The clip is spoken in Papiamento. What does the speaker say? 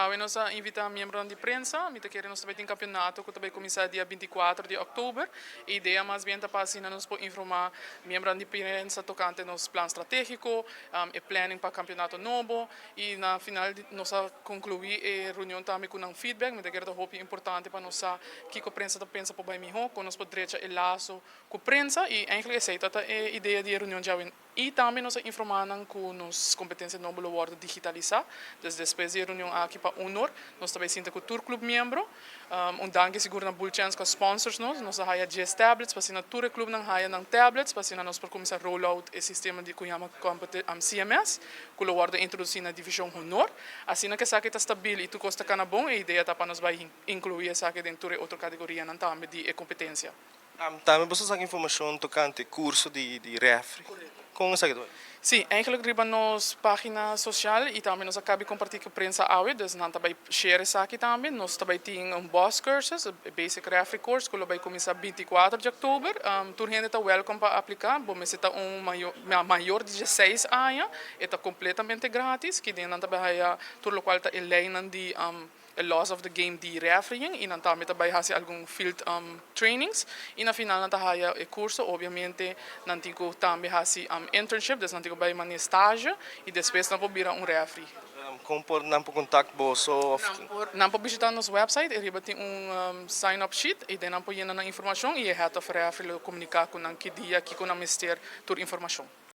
Awe nos a invita miembro di prensa, mi ta kere nos tambe tin campeonato cu tambe cuminsa dia 24 di october. E idea mas bien ta pa asina nos por informa miembro di prensa tocante nos plan strategico, e planning pa campeonato nobo y na final nos a conclui e reunion tambe cu un feedback. Mi ta kere ta hopi importante pa nos sa kico prensa ta pensa por bay miho, con nos por drecha e laso cu prensa y eigenlijk esey ta e idea di reunion djawe. Y tambe nos a informa cu nos competencia nobo lo wordo digitalisa. Dus despues di e reunion aki pa 1 or, nos tambe sinta cu tur club miembro. Un danki sigur na Bull Chance cu sponsors nos. Nos a haya 10 tablets, pa asina tur club nan haya nan tablets, pa asina nos por cuminsa roll out e sistema di cu yama CMS, cu lo wordo introduci na division Honor. Asina cu esaki ta stabil y tur cos ta cana bon, e idea ta pa nos bay inclui esaki den tur otro categoria nan tambe di e competencia. Tambe bo a informacion tocante curso di referee. Con esaki? Si, eigenlijk riba nos pagina social y tambe nos a caba di comparti cu prensa awe, dus nan tambe share esaki tambe. Nos tambe tin un boss cursus, e basic referee course, cu lo bay cuminsa 24 di october. Tur hende ta welcome pa aplica. Bo mester ta un mayor di 16 aña, y ta completamente gratis, cu nan tambe haya tur locual ta e leynan di e laws of the game di refereeing y nan tambe tambe haci algun field trainings y na final nan ta haya e curso. Obviamente nan tin cu tambe haci internship, dus nan tin cu bay mane stage y despues nan por bira un referee. Con por nan por contact boso of Nan por bishita nos website y riba tin un sign up sheet y den nan por yena nan informacion y e head of referee lo comunica cu nan ki dia, kico nan mester, tur informacion.